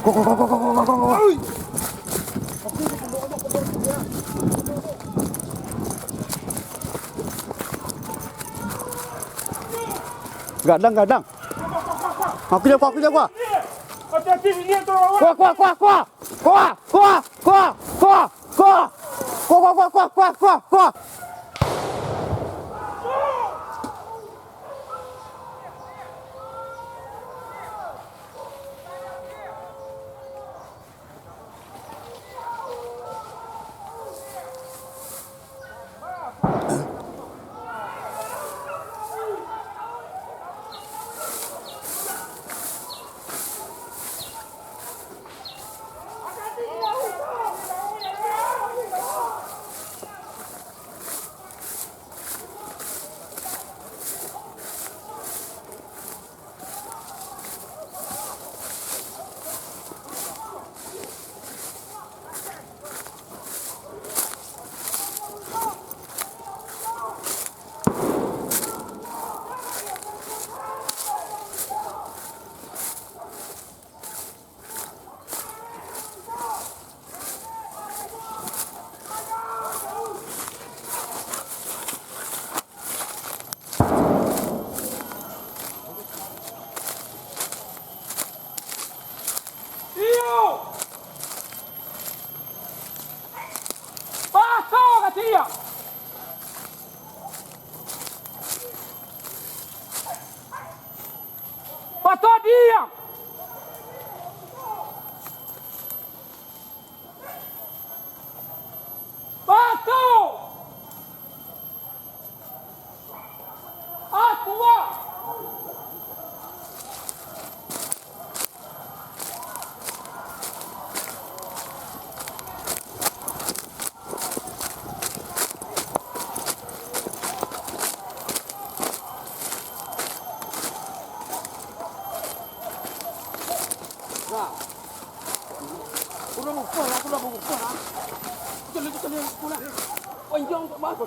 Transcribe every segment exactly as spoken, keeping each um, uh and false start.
Ko, ko, ko. Gadang, gadang. Aku jago, aku jago. Hati-hati, ini yang terlawan. Kuah, kuah, kuah, kuah. Kuah, kuah, kuah, kuah. Kuah. Kuah, kuah, kuah, kuah, kuah, kuah, kuah. Iyo! Paso ka siya! Paso diam! Paso! Aqua! Nah. Aku dah lupa lah, aku dah lupa lah. Kita lihat, kita lihat, kita lihat. Panjang tak, Bang.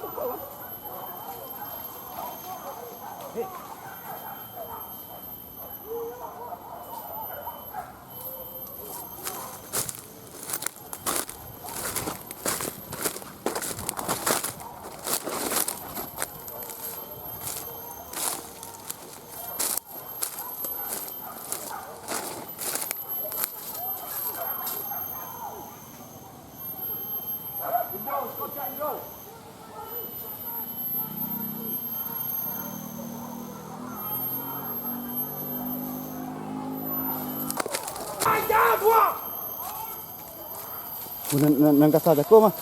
Nan, nan, nan kasa jako mah.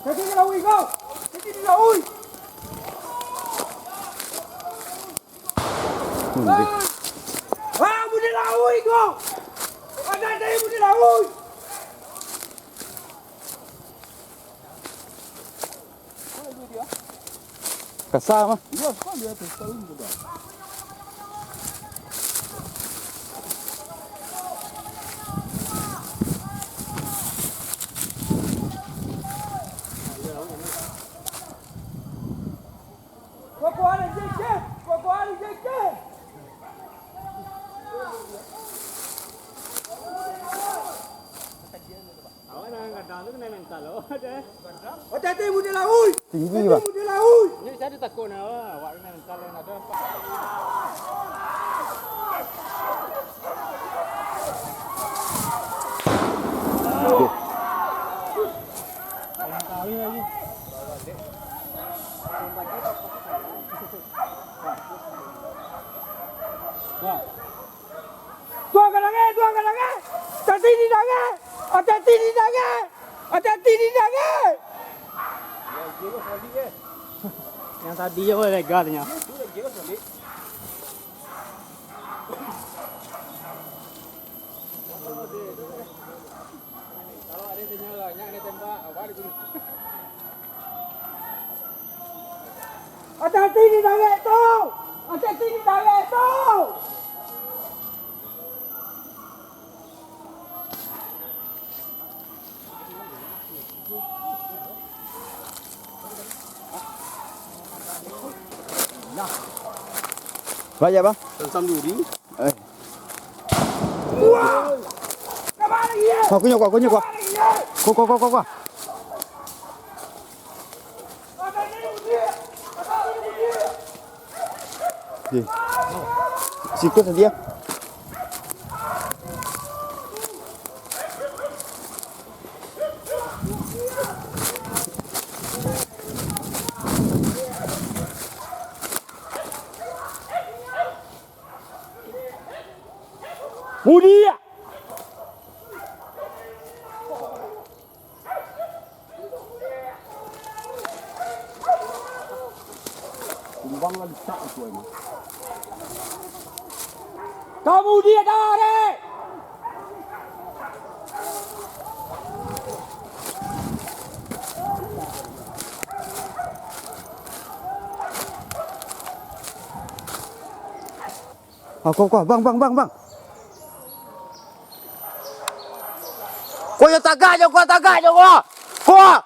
Jadi dilaui kau. Jadi dilaui. Undi. Ah, mun dilaui kau. Ada, ada yang mun dilaui. Kasa mah. Iyo, kau lihat tu, tahu juga. Kau, kau ada jengkel, kau, kau ada jengkel. Awak jangan gadang tu kena mental lo. Hati-hati, mun dilaui. Tinggi, Bang. Hati-hati, mun dilaui. Ni saya ditakut ni, awak kena mental yang ada. Wah. Tuang ka dangek, tuang ka dangek. Hati-hati di dangek. Hati-hati di dangek. Hati-hati di dangek. Yang tadi je boleh legal nyo. Kalau ada sinyal lah, nyak kena tembak, apa dia guna? Hati-hati di dangek tu! Hati-hati di dangek tu! Banyak, Bang? Tansam duri. Eh. Wah! Kuah, kunyah, kuah, kunyah, kuah. Kuah, kuah, kuah, kuah, kuah. Oke. Situ sadia. Mudiak! Kamu dia tarik! Ah, kuah, kuah, bang, bang, bang, bang. Kuah, yo tagak jo, kuah, tagak jo, kuah. Kuah.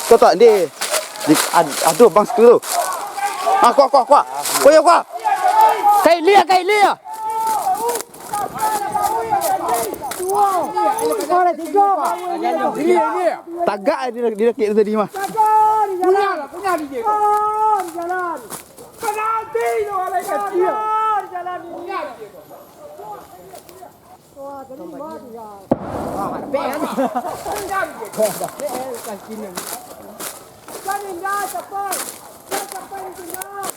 Kuah tak, di, di, ad-, aduh, bang, situ tu. Ah, kuah, kuah, kuah. Kuah, yo, kuah. Kai lia, kai lia. Tagak di, di, di, di tadi mah. Punya lah, punya di dia. Penalti tu, alai kecil. Jalan, jalan. Wah, jadi mati ya. Wah, mati. Jalan, jalan, jalan. Jalan, jalan, jalan.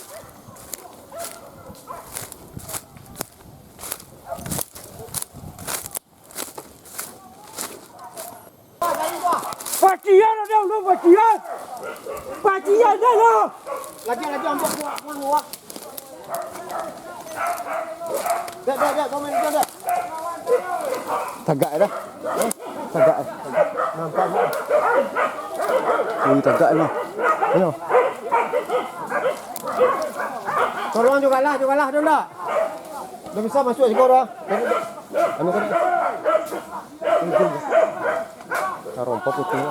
Pacian ado lu, pacian. Pacian ado lu. Lagi, lagi, ambo kuat, kuat, kuat. Dek, dek, dek, kau main dek, dek. Tagak dah. Tagak, eh. Nampak, nampak. Ui, tagak mah. Ayo. Tolong jugalah, jugalah tu ndak? Dah bisa masuk juga dah. Anu kan. Tarompa puting.